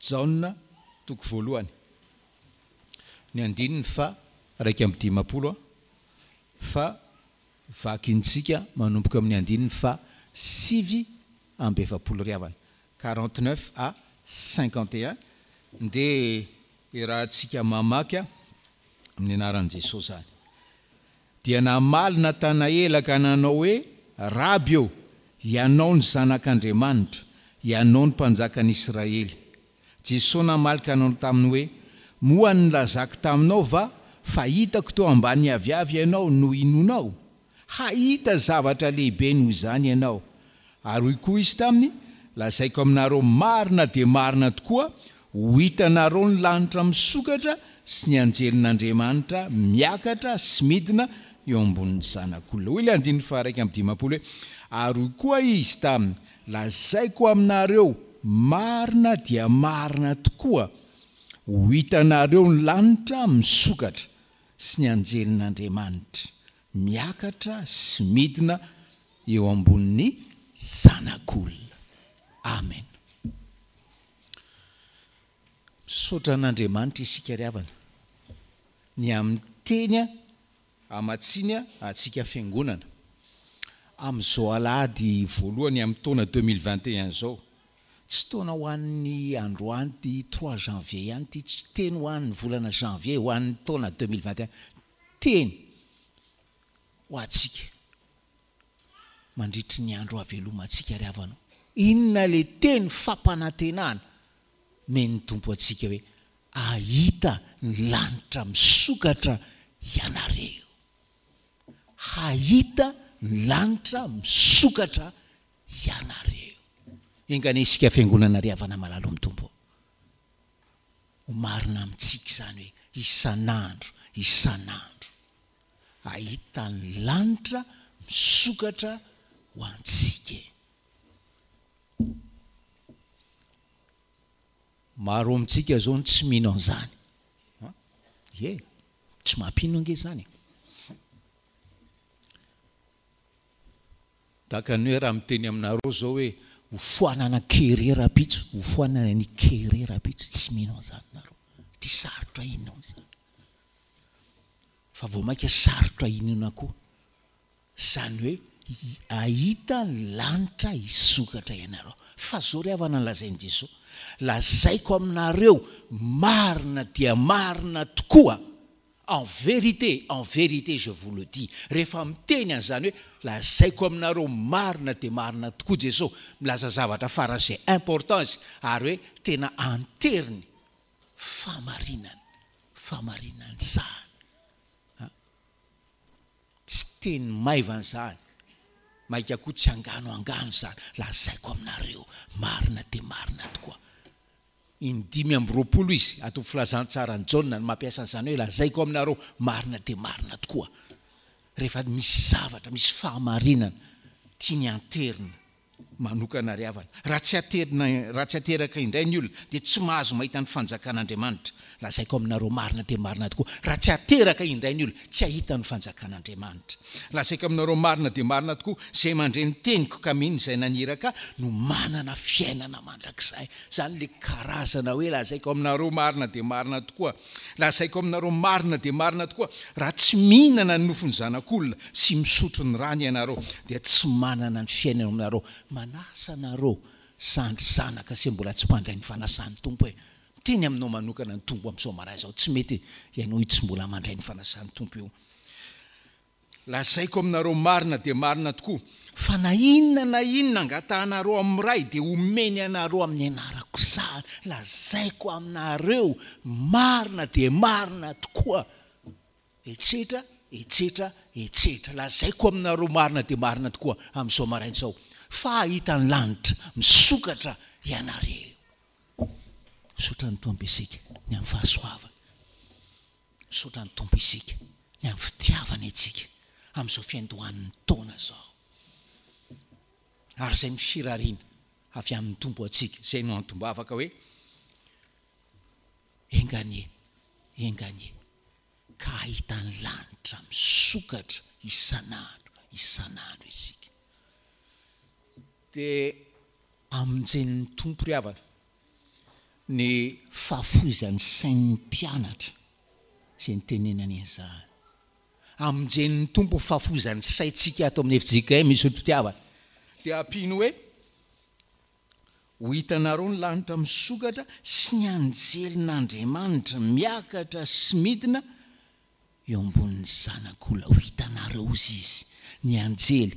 Jaona toko voalohany, ny andininy faha 51 fa vakintsika manomboka amin'ny andininy faha 49 ry havana, 49 à 51, ndeha iarahantsika mamaky amin'ny anaran'i Jesosy izany. Dia namaly Natanaela ka nanao hoe, Raby ô, Ianao no Zanak'Andriamanitra, Ianao no Mpanjakan'i Israely. Jesoa namaly ka nanao taminy hoe, Moa nilazako taminao va fa hitako teo ambany aviavy ianao no inoanao? Hahita zavatra lehibe noho izany ianao. Ary hoy koa Izy taminy, Lazaiko aminareo marina dia marina tokoa, ho hitanareo ny lanitra misokatra sy ny anjelin'Andriamanitra miakatra sy midina eo ambonin'ny Zanak'olona. Hoy ilay andininy faha-51 hoe, Ary hoy koa Izy taminy, Lazaiko aminareo marina dia marina tokoa, ho hitanareo ny lanitra misokatra sy ny anjelin'Andriamanitra miakatra sy midina eo ambonin'ny Zanak'olona. Amen. Misaotra an'Andriamanitra isika ry havana ny amin'ny teny hamatsiany antsika fiangonana amin'izao alahady voalohany amin'ny taona 2021 izao. Tsy taona ho an'ny androany ity trois janvier ihany ity, tsy teny ho an'ny volana janvier, ho an'ny taona 2021, teny ho antsika mandritry ny andro havelomantsika ry havana o. Inona ilay teny fampanantenana omen'ny Tompo antsika hoe hahita ny lanitra misokatra ianareo. Hahita ny lanitra misokatra ianareo. Enga anie isika fiangonana ry havana malala ao amin'ny Tompo o. Ho marina amintsika izany hoe isan'andro isan'andro. Hahita ny lanitra misokatra ho antsika e. Maro amintsika izao no tsy mino an'izany. Ie, tsy mampino ange izany e. Tahaka ny hoe raha miteny aminareo izao hoe ho foanana kere rahampitso, ho foanana ny kere rahampitso, tsy mino an'izany nareo. Satria sarotra inoana izany. Fa vao mainka sarotra inoana koa. Izany hoe hahita ny lanitra hisokatra ianareo. Fa izao ry havana no lazain'i Jesoa, Lazaiko aminareo marina dia marina tokoa, en vérité, en vérité je vous le dis. Rehefa miteny an'izany hoe lazaiko aminareo marina dia marina tokoa Jesoa, milaza zavatra faran'izay important izy ary hoe tena anteriny fahamarinana, fahamarinana izany. Tsy teny maivana izany, mainka koa tsy angano angano izany, lazaiko aminareo, marina dia marina tokoa. In-25 izy, ato amin'ny Filazantsaran'i Jaona no mampiasa an'izany hoe lazaiko aminareo, marina dia marina tokoa. Rehefa misy zavatra, misy fahamarinana tiany hanterina, Manokana ry havana. Raha tsy aterina, raha tsy ateraka indray ny olona, dia tsy mahazo mahita ny fanjakan'Andriamanitra. Lazaiko aminareo marina dia marina tokoa, raha tsy ateraka indray ny olona, tsy hahita ny fanjakan'Andriamanitra. Lazaiko aminareo marina dia marina tokoa, izay mandre ny teniko ka mino izay naniraka ahy, no manana fiainana mandrakizay. Izany ilay karazana hoe lazaiko aminareo marina dia marina tokoa. Lazaiko aminareo marina dia marina tokoa, raha tsy mihinana ny nofon'ny Zanak'olona sy misotro ny rany ianareo, dia tsy manana ny fiainana eo aminareo. Manasa anareo, zandry zanaka izay mbola tsy mpandray ny fanasan'ny Tompo e! Miteny aminao manokana ny Tompo amin'izao maraina izao, tsy mety ianao io tsy mbola mandray ny fanasan'ny Tompo io. Lazaiko aminareo marina dia marina tokoa, fa na inona na inona angatahanareo amin'ny Ray, dia homeny anareo amin'ny anarako izany. Lazaiko aminareo marina dia marina tokoa, etsetra, etsetra, etsetra. Lazaiko aminareo marina dia marina tokoa amin'izao maraina izao, fa hahita ny lanitra misokatra ianareo. Misaotra ny Tompo isika ny amin'ny fahasoavany. Misaotra ny Tompo isika ny amin'ny fitiavany antsika amin'izao fiandohan'ny taona izao. Ary izay ny firariana avy amin'ny Tompo antsika, izay no antom-bavaka hoe, Enga anie, enga anie, ka hahita ny lanitra misokatra isan'andro, isan'andro isika. Dia amonjen'ny Tompo ry havana. Ny fahafoizan'ny sain'ny mpianatra izay nitenenany an'izany. Amonjen'ny Tompo ny fahafoizan'ny saintsika ato amin'ny fjkm Isotry Fitiavana. Dia ampiany hoe, Ho hitanareo ny lanitra misokatra sy ny anjelin'Andriamanitra miakatra sy midina eo ambonin'ny Zanak'olona. Ho hitanareo, hozy Izy, ny anjely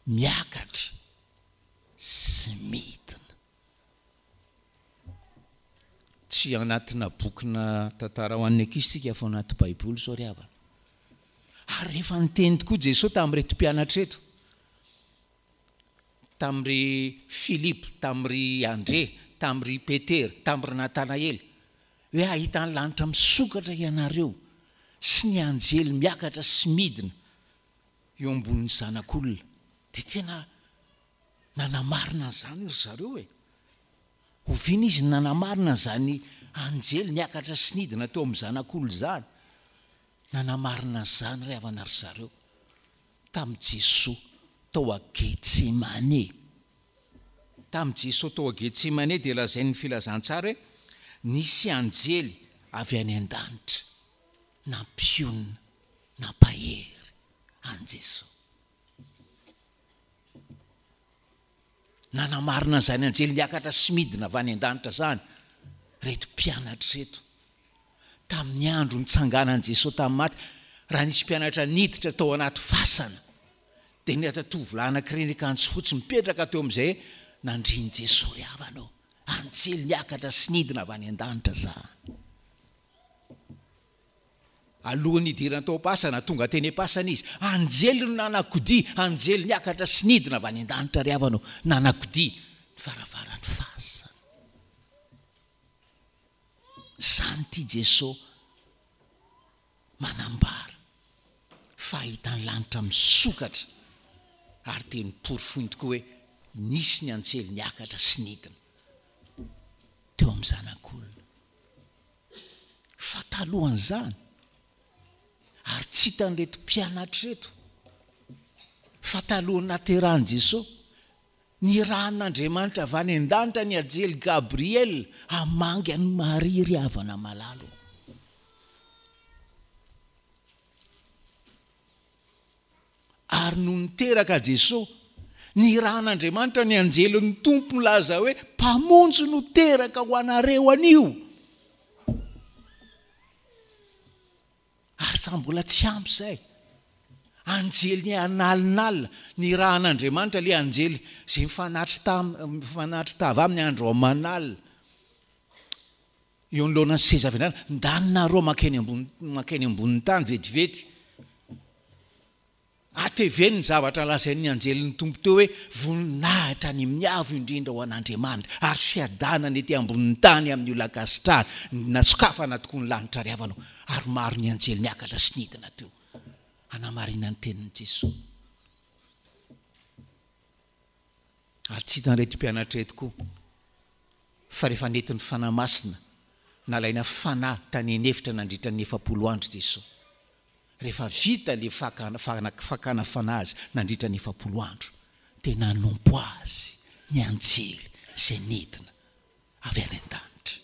miakatra sy midina. Tsy anatina bokina tantara ho an'ny ankizy isika fa ao anaty Baiboly izao ry havana. Ary rehefa niteny tokoa Jesoa tamin'ireto mpianatra ireto, tamin'ry Filipo, tamin'ry Andre, tamin'ry Petera, tamin'ry Natanaela, hoe hahita ny lanitra misokatra ianareo sy ny anjely miakatra sy midina eo ambonin'ny Zanak'olona, dia tena nanamarina an'izany ry zareo e! Oviana izy no nanamarina an'izany anjely niakatra sy nidina teo amin'ny Zanak'olona izany? Nanamarina an'izany ry havana ry zareo tamin'i Jesoa tao a Getsemane. Tamin'i Jesoa tao a Getsemane dia lazain'ny filazantsara hoe nisy anjely avy any an-danitra nampionona, nampahery an'i Jesoa. Nanamarina an'izany anjely niakatra sy midina avy any an-danitra izany ireto mpianatra ireto. Tamin'ny andro nitsanganan'i Jesoa tamin'ny maty, raha nisy mpianatra niditra tao anaty fasana, dia nahita tovolahy anankiray niakanjo fotsy mipetraka teo amin'izay nandrian'i Jesoa ry havana ô. Anjely niakatra sy nidina avy any an-danitra izany. Alohan'ny hidirany tao am-pasana, tonga teny am-pasana izy. Anjely no nanakodia, anjely niakatra sy nidina avy any an-danitra ry havana ô, nanakodia ny varavaran'ny fasana. Izany ity Jeso manambara fa hahita ny lanitra misokatra ary dia noporofoiny tokoa hoe nisy ny anjely niakatra sy nidina teo amin'ny Zanak'olona. Fa talohan'izany, ary tsy hitan'ireto mpianatra ireto, fa talohan'ny nahaterahan'i Jesoa, nirahan'Andriamanitra avy any an-danitra ny anjely Gabriela hamangy an'i Maria ry havana malala ô. Ary nony teraka Jesoa, nirahan'Andriamanitra ny anjelin'ny Tompo milaza hoe, Mpamonjy no teraka ho anareo anio. Ary sa mbola tsy ampy izay? Anjely analinalina, nirahan'Andriamanitra ilay anjely izay mifanatri-tava aminy andro aman'alina. Eo anoloanan'ny seza fiandrianana, ndany nareo mankeny ambony mankeny ambonin'ny tany vetivety. Ateveno ny zavatra lazain'ny anjelin'ny Tompo teo hoe voninahitra any amin'ny avo indrindra ho an'Andriamanitra ary fiadanana ety ambonin'ny tany amin'ny olona ankasitrahana. Nasokafana tokoa ny lanitra ry havana o, ary maro ny anjely niakatra sy nidina teo hanamarina ny tenin'i Jesoa. Ary tsy hitan'ireto mpianatra ireto koa fa rehefa nentin'ny Fanahy Masina, nalaina fanahy tany an'efitra nandritra ny 40 andro Jesoa. Rehefa vita ilay fakana fakana fanahy azy nandritra ny 40 andro, dia nanompo azy ny anjely izay nidina avy any an-danitra.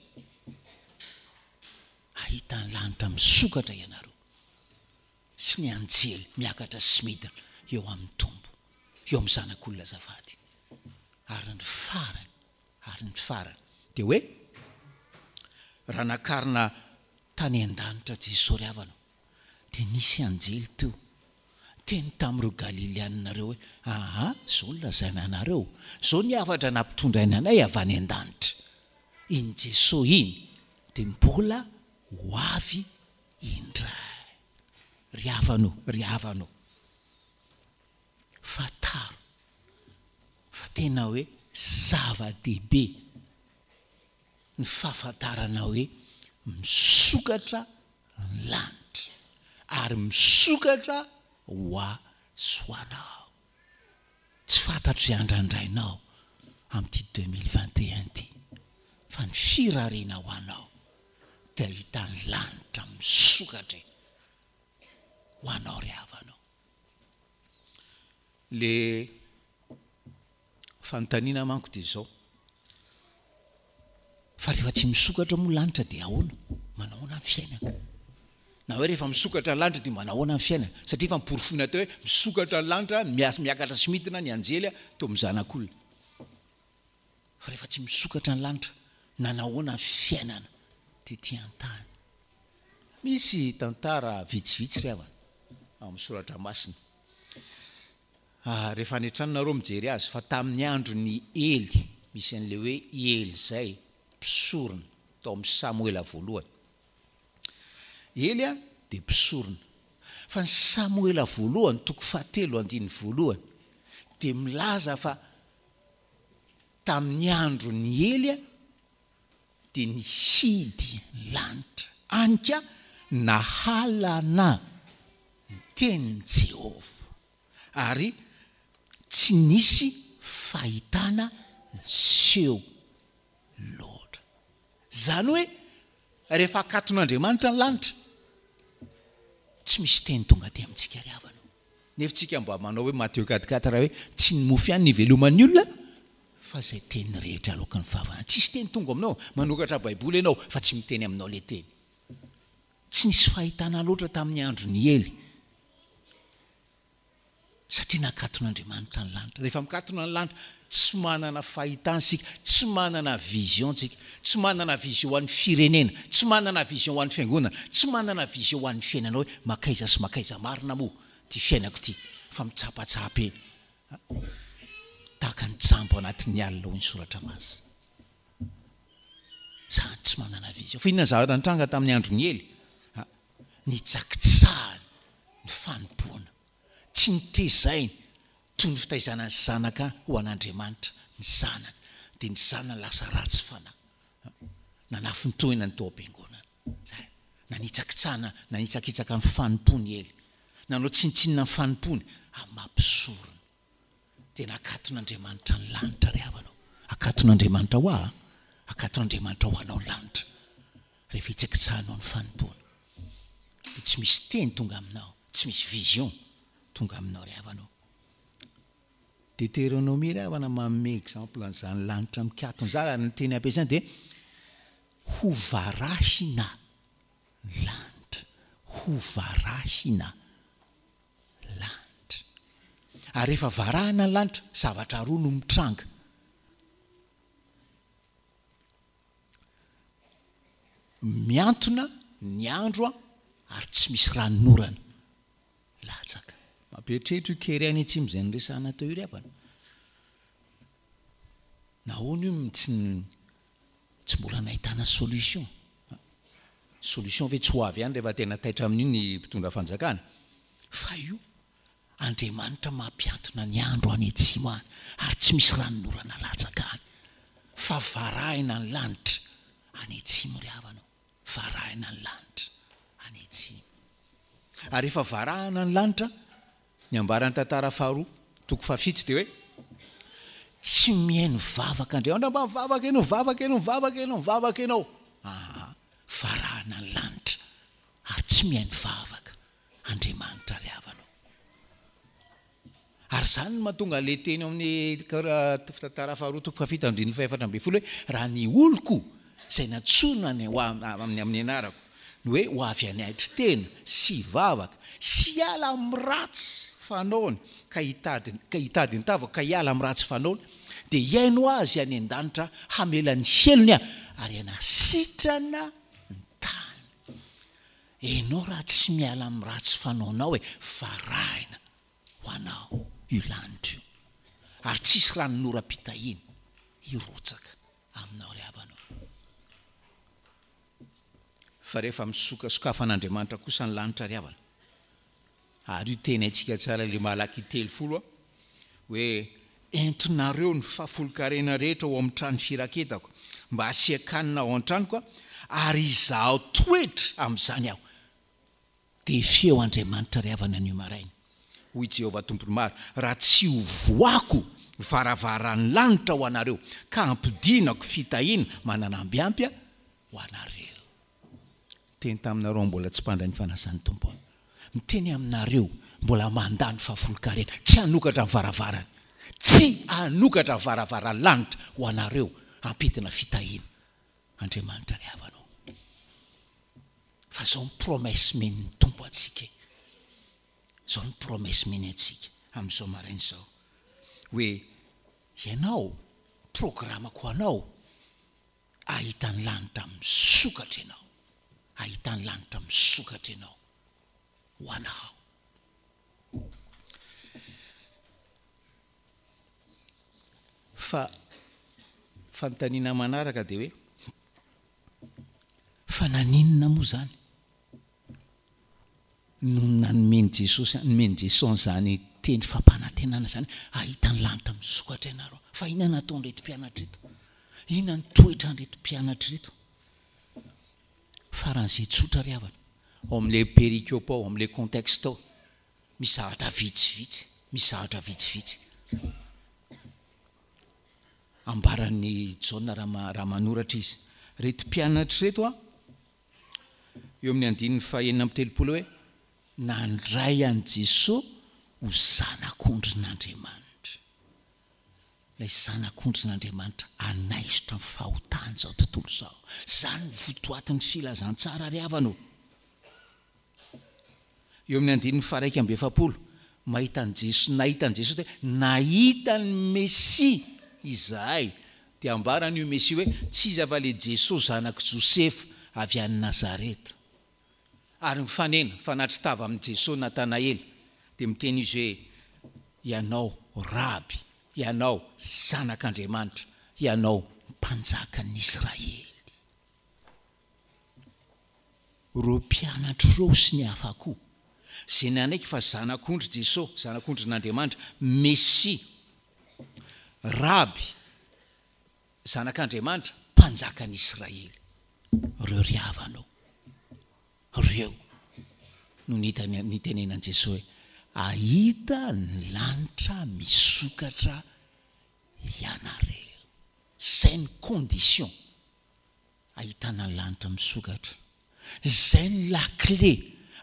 Hahita ny lanitra misokatra ianareo. sy ny anjely miakatra sy midina eo amin'ny Tompo, eo amin'ny Zanak'olona azafady. Ary ny farany, ary ny farany, dia hoe, raha nakarina tany an-danitra Jesoa ry havana, dia nisy anjely teo, niteny tamin'ireo Galilianina ireo hoe, Aa, izao no lazaina anareo, izao ny hafatra nampitondraina anay avy any an-danitra, iny Jesoa iny dia mbola ho avy indray. Ry havana o, ry havana o, fantaro fa tena hoe zava-dehibe ny fahafantarana hoe misokatra ny lanitra ary misokatra ho ahy sy ho anao. Tsy fantatro izay andrandrainao amin'ity 2021 ity fa ny firariana ho anao dia hahita ny lanitra misokatra e! Ho anao ry havana o! Le fanontaniana manko dia izao, Fa rehefa tsy misokatra moa lanitra dia ahoana? Manao ahoana ny fiainana? Na hoe rehefa misokatra ny lanitra dia manao ahoana ny fiainana? Satria efa noporofoina teo hoe misokatra ny lanitra, miakatra sy midina ny anjely teo amin'ny zanak'olona. Fa rehefa tsy misokatra ny lanitra, nanao ahoana ny fiainana tety an-tany? Misy tantara vitsivitsy ry havana ao amin'ny soratra masina. Rehefa any an-trano nareo mijery azy fa tamin'ny andron'i Ely, misy an'ilay hoe i Ely izay mpisorona tao amin'ny Samoela voalohany. Ely dia mpisorona. Fa ny Samoela voalohany toko fahatelo andininy voalohany dia milaza fa tamin'ny andron'i Ely dia nihidy ny lanitra, any ka nahalana ny tenin'i Jehovah, ary tsy nisy fahitana niseho loatra. Izany hoe rehefa akaton'Andriamanitra ny lanitra, tsy misy teny tonga aty amintsika ry havana o. Nefa tsika mba manao hoe Matthieu 4 4 hoe tsy ny mofo ihany no iveloman'ny olona fa izay teny rehetra aloaky ny vavany. Tsisy teny tonga aminao, manokatra baiboly ianao fa tsy miteny aminao le teny. Tsy nisy fahitana loatra tamin'ny andron'i Ely. Satria nakaton'Andriamanitra ny lanitra. Rehefa mikatona ny lanitra, tsy manana fahitana isika, tsy manana vision tsika, tsy manana vision ho an'ny firenena, tsy manana vision ho an'ny fiangonana, tsy manana vision ho an'ny fiainanao hoe makaiza sy makaiza marina moa ity fiainako ity fa mitsapatsapa eny tahaka ny jamba ao anatin'ny alina hoy ny soratra masina. Izany tsy manana vision. Fa inona ny zavatra nitranga tamin'ny andron'i Ely? Nitsakitsahany ny fanompoana. Tsy nitezainy toy ny fitaizana ny zanaka ho an'Andriamanitra ny zanany, dia ny zanany lasa ratsy fanahy. Nanafintohina ny tao am-piangonana. Izay. Nanitsakitsahana, nanitsakitsaka ny fanompoany Ely. Nanao tsinontsinona ny fanompoany amin'ny maha mpisorona. Dia nakaton'Andriamanitra ny lanitra ry havana ô. Akaton'Andriamanitra ho ahy, akaton'Andriamanitra ho anao ny lanitra. Rehefa hitsakitsahanao ny fanompoana, dia tsy misy teny tonga aminao, tsy misy vision tonga aminao ry havana ô. Deuteronomie ry havana manome exemple an'izany lanitra mikatona izany ary ny teny ampiasainy dia ho varahina ny lanitra, ho varahina. Lanitra. Ary rehefa varahina ny lanitra, zavatra roa no mitranga. Miantona ny andro ary tsy misy ranonorana latsaka. Mampieritreritra io kere any atsimo izay noresahana teo io ry havana. Nahoana io tsy Tsy mbola nahitana solution. Solution ve tsy ho avy ihany rehefa tena taitra amin'io ny mpitondra fanjakana? Fa io Andriamanitra mampiantona ny andro any atsimo any ary tsy misy ranonorana latsaka any fa varahina ny lanitra any atsimo ry havana o! Varahina ny lanitra any atsimo. Ary rehefa varahina ny lanitra, ny ambaran'ny tantara faharoa, toko fahafito dia hoe, tsy mihaino vavaka Andriamanitra, mba mivavaka ianao, mivavaka ianao, mivavaka ianao, mivavaka ianao. Aa, varahina ny lanitra ary tsy mihaino vavaka Andriamanitra ry havana ô. Ary izany no mahatonga an'ilay teny ao amin'ny tantara faharoa toko fahafito andininy fahefatra ambin'ny folo hoe raha ny oloko izay nantsoina ny ho amin'ny amin'ny anarako ny hoe ho avy hanetry tena sy hivavaka sy hiala amin'ny ratsy fanaony ka hitady ka hitady ny tavako ka hiala amin'ny ratsy fanaony dia hihaino azy any an-danitra hamela ny helony aho ary hanasitrana ny tany. Enao raha tsy miala amin'ny ratsy fanaonao e, varahina ho anao io lanitra io, ary tsy hisy ranonoram-pitahiana hirotsaka aminao ry havana ô. Fa rehefa misokasokafan'Andriamanitra kosa ny lanitra ry havana, ary io teny haintsika tsara ilay Malakia 30 a, hoe entinareo ny fahafolonkarena rehetra ao amin'ny trano firaketako, mba hasian-kanina ao an-tranoko, ary izaho toetra amin'izany aho. Dia feo Andriamanitra ry havana anio maraina, hoy Jehovah Tompon'ny maro, raha tsy hovohako varavaran'ny lanitra ho anareo, ka hampidinako fitahiana manana amby ampy ho anareo. Niteny taminareo aho mbola tsy mpandray ny fanasan'ny Tompo aho. Miteny aminareo mbola mandà ny fahafolonkarena, tsy hanokatra ny varavarany, tsy hanokatra ny varavaran'ny lanitra ho anareo hampidina fitahiana. Andriamanitra ry havana o. Fa zao ny promesse men'ny Tompo antsika e. Zao ny promesse meny antsika amin'izao maraina izao. Hoe ianao, programako ho anao, ahita ny lanitra misokatra ianao. Ahita ny lanitra misokatra ianao ho anao. Fa fanontaniana manaraka dia hoe, fa naninona moa izany no nanomen'i Jesosy, nomen'i Jesosy an'izany teny fampanantenana izany, hahita ny lanitra misokatra ianareo. Fa inona no nataon'ireto mpianatra ireto? Inona ny toetran'ireto mpianatra ireto? Faran'izay tsotra ry havana, ao amin'ilay perikopa ao, amin'ilay contexte ao, misy zavatra vitsivitsy, misy zavatra vitsivitsy. Ambaran'i Jaona raha raha manoratra izy. Ireto mpianatra ireto an, eo amin'ny andininy fahenina amby 30 hoe, nandray an'i Jesoa ho Zanak'ondrin'Andriamanitra. Ilay Zanak'ondrin'Andriamanitra hanaisotra ny fahotan'izao tontolo izao. Izany ny votoatin'ny filazantsara ry havana ô. Eo amin'ny andininy faha-41, mahita an'i Jesoa, nahita an'i Jesoa dia hoe, nahita ny Mesia izahay. Dia ambarany io Mesia hoe, tsy iza fa ilay Jesoa zanak'i Josefa avy any Nazareta. Ary mifanena, mifanatri-tava amin'i Jesoa Natanaela, dia miteny izy hoe, Ianao Raby, Ianao Zanak'Andriamanitra, Ianao Mpanjakan'ny Israely. Ireo mpianatra ireo sy ny hafa koa, izay nanaiky fa Zanak'ondry Jesoa, Zanak'ondrin'Andriamanitra, Mesia, Raby, Zanak'Andriamanitra, Mpanjakan'i Israely. Ireo ry havana ô, ireo no nitenenan'i Jesoa hoe, Hahita ny lanitra misokatra ianareo. Izay ny condition. Ahitana lanitra misokatra. Izay ny lakile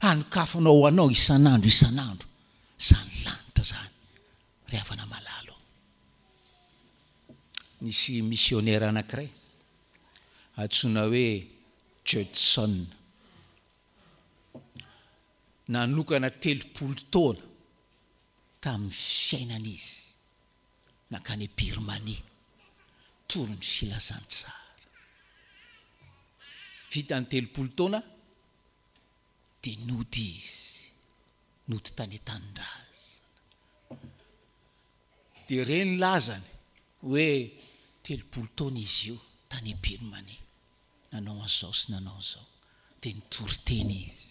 hanokafanao ho anao isan'andro isan'andro izany lanitra izany ry havana malala ô. Nisy misionera anankiray antsoina hoe Judson nanokana 30 taona tamin'ny fiainany izy. nankany Birmanie, tory ny filazantsara. Vita ny 30 taona dia nody izy, nody tany an-tanindrazana. Dia re ny lazany hoe 30 taona izy io tany Birmanie, nanao an'izao sy nanao an'izao. Dia nitory teny izy.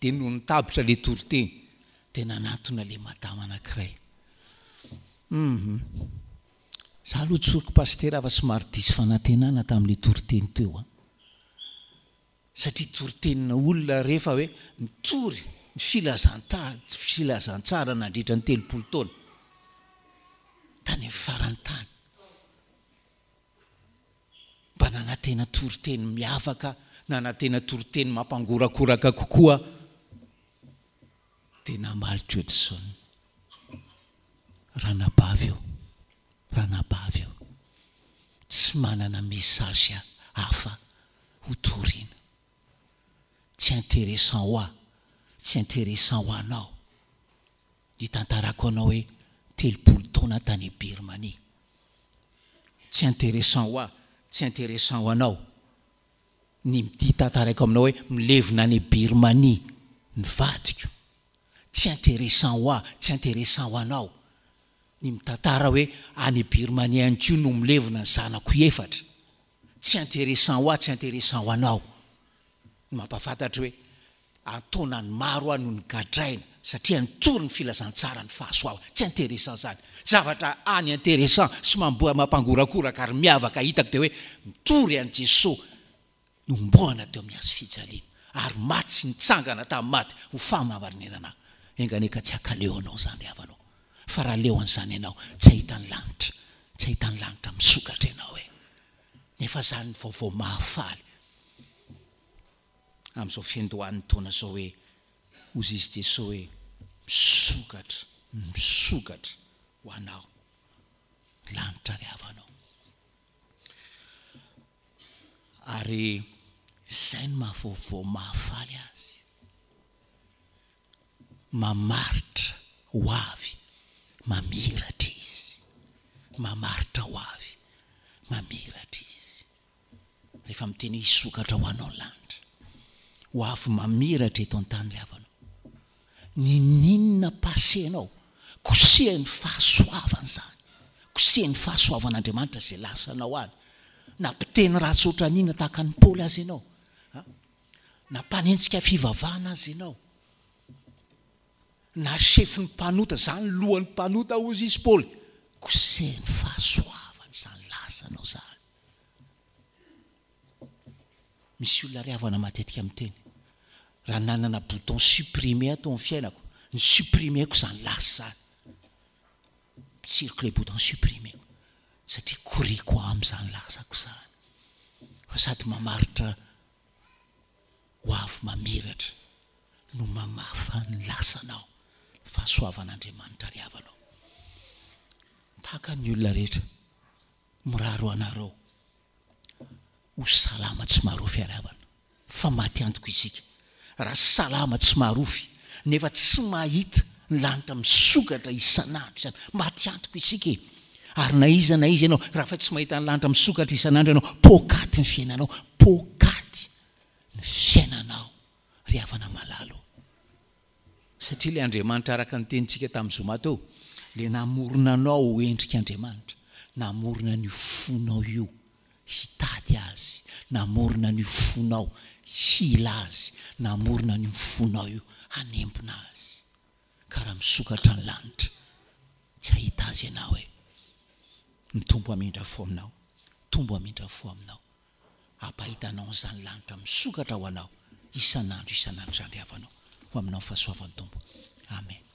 Dia nony tabitra ilay toriteny, dia nanatona ilay madama anankiray. Hum. Za aloha tsoriko pasitera fa somary diso fanantenana tamin'ilay toriteny teo an. Satria toritenina olona rehefa hoe nitory ny filazanta filazantsara nandritra ny 30 taona tany amin'ny faran'ny tany. Mba nanantena toriteny miavaka, nanantena toriteny mampangorakoraka kokoa, dia namaly Judson, Ranabavy ô, ranabavy ô, tsy manana message hafa ho torina. Tsy intéressant ho ahy, tsy intéressant ho anao ny hitantarako anao hoe 30 taona tany Birmanie. Tsy intéressant ho ahy, tsy intéressant ho anao ny mity tantaraiko aminao hoe milevina any Birmanie ny vadiko. Tsy intéressant ho ahy, tsy intéressant ho anao ny mitantara hoe any Birmanie ihany koa no milevina ny zanako efatra. Tsy intéressant ho ahy, tsy intéressant ho anao ny mampahafantatra hoe An-taonany maro aho no nogadraina satria nitory ny filazantsaran'ny fahasoavana. Tsy intéressant izany. Zavatra hany intéressant sy mampangorakoraka ary miavaka hitako dia hoe mitory an'i Jesoa nohomboana teo amin'ny hazo fijaliana ary maty sy nitsangana tamin'ny maty ho fahamarinana ahy. Enga anie ka tsy hakaleo anao izany ry havana ô. Fa raha leo an'izany ianao, tsy hahita ny lanitra. Tsy hahita ny lanitra misokatra ianao e. Nefa izany ny vaovao mahafaly. amin'izao fiandohan'ny taona izao hoe, hozy izy Jesoa hoe, misokatra, misokatra ho anao ny lanitra ry havanao. Ary izay no maha vaovao mahafaly azy. Mamaritra ho avy mamiratra izy. Mamaritra ho avy mamiratra izy. Rehefa miteny hoe hisokatra ho anao ny lanitra. Ho avy mamiratra eto an-tany ry havana. Ninoninona passé-nao, kosehin'ny fahasoavana izany. Kosehin'ny fahasoavan'Andriamanitra izay lasanao any. Na mpiteny ratsy ohatran'inona tahaka an'i Paoly aza ianao. Na mpanenjika fivavahana aza ianao. Na chefin'ny mpanota, izany lohan'ny mpanota hozy izy Paoly. Kosehin'ny fahasoavana izany lasanao izany. Misy olona ry havana matetika miteny, raha nanana bouton supprimer aho teo amin'ny fiainako, ni-supprimer-ko izany lasa izany. Potsiriko ilay bouton supprimer-ko, satria koriako amin'izany lasako izany. Fa sady mamaritra ho avy mamiratra no mamafa ny lasanao, ny fahasoavan'Andriamanitra ry havana ô. Tahaka ny olona rehetra, mirary ho anareo ho salama tsy marofy ary havana fa maty antoka isika raha salama tsy marofy nefa tsy mahita ny lanitra misokatra isan'andro izany maty antoka isika e ary na iza na iza ianao raha fa tsy mahita ny lanitra misokatra isan'andro ianao poakaty ny fiainanao poakaty ny fiainanao ry havana malala ô. Satria ilay Andriamanitra araka ny tenintsika tamin'ny zoma teo, ilay namorona anao ho endrik'Andriamanitra, namorona an'io fonao io hitady Azy, namorona an'io fonao hila Azy, namorona an'io fonao io hanembona Azy. Ka raha misokatra ny lanitra, tsy hahita Azy ianao e. Ny Tompo hamindra fo aminao, Tompo hamindra fo aminao. Hampahita anao an'izany lanitra misokatra ho anao isan'andro isan'andro izany ry havanao. Ho aminao ny fahasoavan'ny Tompo. Amen.